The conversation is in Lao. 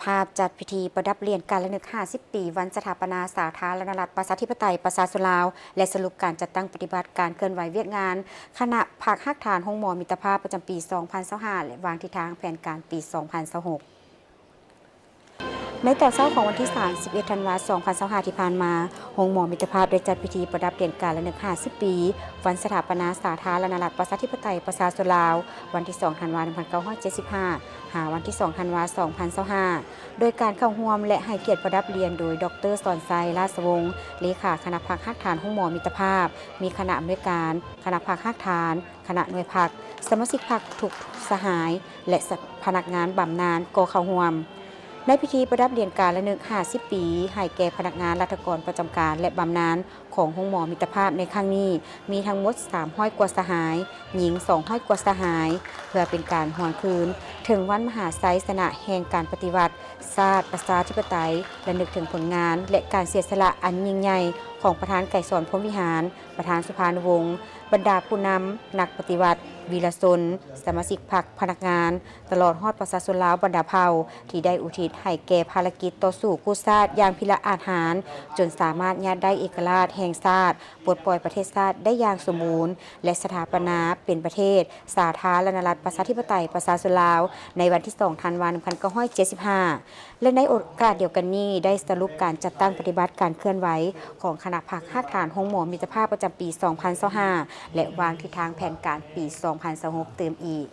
ພາບຈັດພິທີປະດັບຫຼຽນການລະນຶກຫ້າສິບປີ ວັນສະຖາປະນາສາທາລະນະລັດ ປະຊາທິປະໄຕ ປະຊາຊົນລາວ ແລະ ສະຫຼຸບການຈັດຕັ້ງປະຕິບັດການເຄື່ອນໄຫວວຽກງານຄະນະພັກຮາກຖານໂຮງໝໍມິດຕະພາບປະຈຳປີສອງພັນຊາວຫ້າ ແລະ ວາງທິດທາງແຜນການປີສອງພັນຊາວຫົກ. ໃນຕອນເຊົ້າຂອງວັນທີສາມສິບເອັດ ທັນວາ ສອງພັນຊາວຫ້າ ທີ່ຜ່ານມາ, ໂຮງໝໍມິດຕະພາບໄດ້ຈັດພິທີປະດັບຫຼຽນການລະນຶກຫ້າສິບປີ ວັນສະຖາປະນາສາທາລະນະລັດ ປະຊາທິປະໄຕ ປະຊາຊົນລາວ ວັນທີສອງ ທັນວາ ໜຶ່ງພັນເກົ້າຮ້ອຍເຈັດສິບຫ້າ ຫາວັນທີສອງ ທັນວາ ສອງພັນຊາວຫ້າ ໂດຍການເຂົ້າຮ່ວມ ແລະ ໃຫ້ກຽດປະດັບຫຼຽນໂດຍ ດອກເຕີ ສອນໄຊ ລາຊະວົງ ເລຂາຄະນະພັກຮາກຖານໂຮງໝໍມິດຕະພາບ, ມີຄະນະອຳນວຍການ, ຄະນະພັກຮາກຖານ, ຄະນະໜ່ວຍພັກ, ສະມາຊິກພັກທຸກສະຫາຍ ແລະ ພະນັກງານບຳນານກໍເຂົ້າຮ່ວມ. ໃນພິທີປະດັບຫຼຽນການລະນຶກຫ້າສິບປີ ໃຫ້ແກ່ພະນັກງານລັດຖະກອນປະຈຳການ ແລະ ບຳນານຂອງໂຮງໝໍມິດຕະພາບໃນຄັ້ງນີ້ ມີທັງໝົດສາມຮ້ອຍກວ່າສະຫາຍ, ຍິງສອງຮ້ອຍກວ່າສະຫາຍ, ເພື່ອເປັນການຫວນຄືນເຖິງວັນມະຫາໄຊຊະນະແຫ່ງການປະຕິວັດຊາດປະຊາທິປະໄຕ, ລະນຶກເຖິງຜົນງານ ແລະ ການເສຍສະຫຼະອັນຍິ່ງໃຫຍ່ຂອງປະທານໄກສອນ ພົມວິຫານ, ປະທານສຸພານຸວົງ, ບັນດາຜູ້ນຳນັກປະຕິວັດ, ວີລະຊົນ, ສະມາຊິກພັກ, ພະນັກງານ, ຕະຫຼອດຮອດປະຊາຊົນລາວບັນດາເຜົ່າ ທີ່ໄດ້ອຸທິດໃຫ້ແກ່ພາລະກິດຕໍ່ສູ້ກູ້ຊາດຢ່າງພິລະອາດຫານ, ຈົນສາມາດຍາດໄດ້ເອກະລາດແຫ່ງຊາດ, ປົດປ່ອຍປະເທດຊາດໄດ້ຢ່າງສົມບູນ ແລະ ສະຖາປະນາເປັນປະເທດສາທາລະນະລັດ ປະຊາທິປະໄຕ ປະຊາຊົນລາວ ໃນວັນທີສອງ ທັນວາ ໜຶ່ງພັນເກົ້າຮ້ອຍເຈັດສິບຫ້າ ແລະ ໃນໂອກາດດຽວກັນນີ້ ໄດ້ສະຫຼຸບການຈັດຕັ້ງປະຕິບັດການເຄື່ອນໄຫວຂອງຄະນະພັກຮາກຖານໂຮງໝໍມິດຕະພາບປະຈຳປີສອງພັນຊາວຫ້າ ແລະ ວາງທິດທາງແຜນການປີສອງພັນຊາວຫົກຕື່ມອີກ.